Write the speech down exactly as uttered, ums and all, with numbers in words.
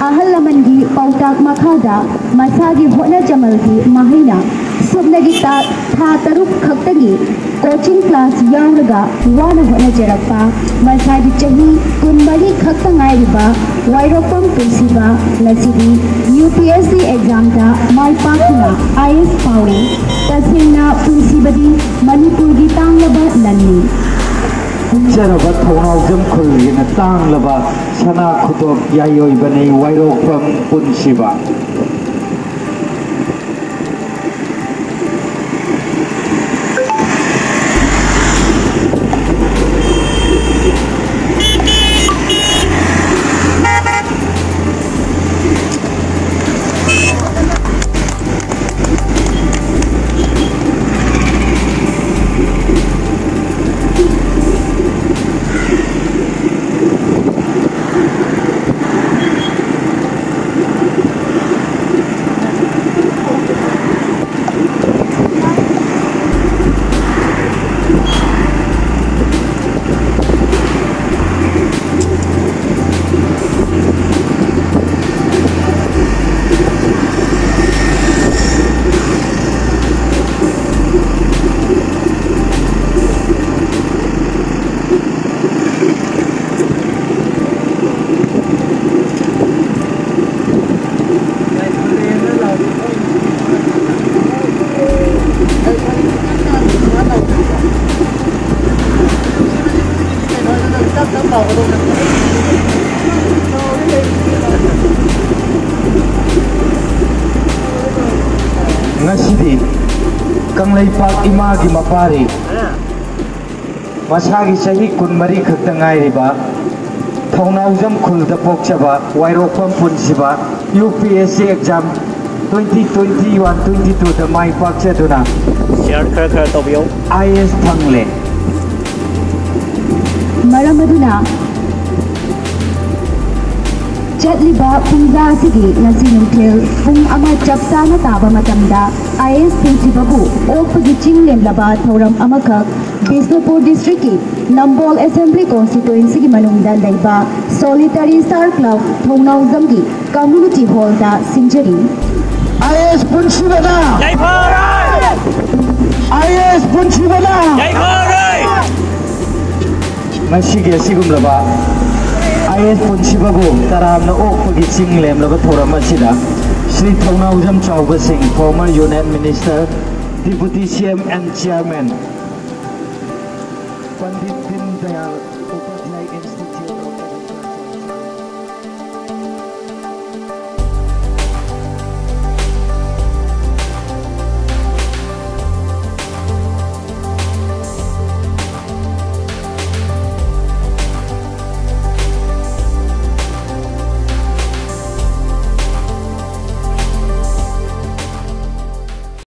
ꯑꯍꯜ ꯂꯃꯟꯒꯤ ꯄꯥꯎꯇꯥꯛ ꯃꯈꯥꯗ ꯃꯁꯥꯒꯤ ꯍꯣꯠꯅꯖꯃꯜꯒꯤ ꯃꯍꯩꯅ ꯁꯨꯞꯅꯒꯤ ꯇꯥ-, ꯊꯥ ꯇꯔꯨꯛ ꯈꯛꯇꯒꯤ coaching class ꯌꯥꯎꯔꯒ ꯋꯥꯅ ꯍꯣꯠꯅꯖꯔꯛꯄ ꯃꯁꯥꯒꯤ ꯆꯍꯤ ꯀꯨꯟꯃꯔꯤ ꯈꯛꯇ ꯉꯥꯏꯔꯤꯕ ꯋꯥꯏꯔꯣꯛꯄꯝ ꯄꯨꯟꯁꯤꯕ ꯉꯁꯤꯗꯤ UPSC examꯗ ꯃꯥꯏ ꯄꯥꯛꯇꯨꯅ IAS ꯐꯥꯎꯔꯦ꯫ ꯇꯁꯦꯡꯅ ꯄꯨꯟꯁꯤꯕꯗꯤ ꯃꯅꯤꯄꯨꯔꯒꯤ ꯇꯥꯡꯂꯕ ꯂꯟꯅꯤ꯫ ꯈꯪꯖꯔꯕ ꯊꯧꯅꯥꯎꯖꯝ ꯈꯨꯜꯒꯤꯅ ꯇꯥꯡꯂꯕ ꯁꯅꯥ ꯈꯨꯗꯣꯞ ꯌꯥꯏꯑꯣꯏꯕꯅꯤ ꯋꯥꯏꯔꯣꯛꯄꯝ ꯄꯨꯟꯁꯤꯕ꯫ ꯉꯁꯤꯗꯤ ꯀꯪꯂꯩꯄꯥꯛ ꯏꯃꯥꯒꯤ ꯃꯄꯥꯔꯤ, ꯃꯁꯥꯒꯤ ꯆꯍꯤ ꯀꯨꯟꯃꯔꯤ ꯈꯛꯇ ꯉꯥꯏꯔꯤꯕ ꯊꯧꯅꯥꯎꯖꯝ ꯈꯨꯜꯗ ꯄꯣꯛꯆꯕ ꯋꯥꯏꯔꯣꯛꯄꯝ ꯄꯨꯟꯁꯤꯕ UPSC exam twenty twenty-one twenty-twoꯗ ꯃꯥꯏ ꯄꯥꯛꯆꯗꯨꯅ share ꯈꯔ ꯈꯔ ꯇꯧꯕꯤꯌꯨ꯫ IAS ꯐꯪꯂꯦ꯫ ꯃꯔꯝ ꯑꯗꯨꯅ ꯆꯠꯂꯤꯕ ꯄꯨꯡꯖꯥ ꯑꯁꯤꯒꯤ ꯉꯁꯤ ꯅꯨꯡꯊꯤꯜ ꯄꯨꯡ ꯑꯃ ꯆꯞ ꯆꯥꯅ ꯇꯥꯕ ꯃꯇꯝꯗ IAS ꯄꯨꯟꯁꯤꯕꯕꯨ ꯑꯣꯛꯄꯒꯤ ꯆꯤꯡ ꯂꯦꯝꯂꯕ ꯊꯧꯔꯝ ꯑꯃꯈꯛ ꯕꯤꯁꯅꯨꯄꯨꯔ districtꯀꯤ ꯅꯝꯕꯣꯜ ꯑꯦꯁꯦꯝꯕ꯭ꯂꯤ ꯀꯣꯟꯁꯇꯤꯇ꯭ꯋꯦꯟꯁꯤꯒꯤ ꯃꯅꯨꯡꯗ ꯂꯩꯕ ꯁꯣꯂꯤꯇꯔꯤ ꯁ꯭ꯇꯥꯔ ꯀ꯭ꯂꯕ ꯊꯣꯡꯅꯥꯎꯖꯝꯒꯤ ꯀꯝꯃ꯭ꯌꯨꯅꯤꯇꯤ ꯍꯣꯜꯗ ꯁꯤꯟꯖꯔꯤ꯫ ꯑꯥꯏ ꯑꯦꯁ ꯄꯨꯟꯁꯤꯕꯅ ꯌꯥꯏꯐꯔꯦ! ꯑꯥꯏ ꯑꯦꯁ ꯄꯨꯟꯁꯤꯕꯅ ꯌꯥꯏꯐꯔꯦ! ꯉꯁꯤꯒꯤ ꯑꯁꯤꯒꯨꯝꯂꯕ ꯑꯥꯏ ꯑꯦꯁ ꯄꯨꯟꯁꯤꯕꯕꯨ ꯇꯔꯥꯝꯅ ꯑꯣꯛꯄꯒꯤ ꯆꯤꯡ ꯂꯦꯝꯂꯕ ꯊꯧꯔꯝ ꯑꯁꯤꯗ ꯁ꯭ꯔꯤ ꯊꯧꯅꯥꯎꯖꯝ ꯆꯥꯎꯕꯁꯤꯡ, former Union Minister, Deputy C M and Chairman, Pandit din Dayal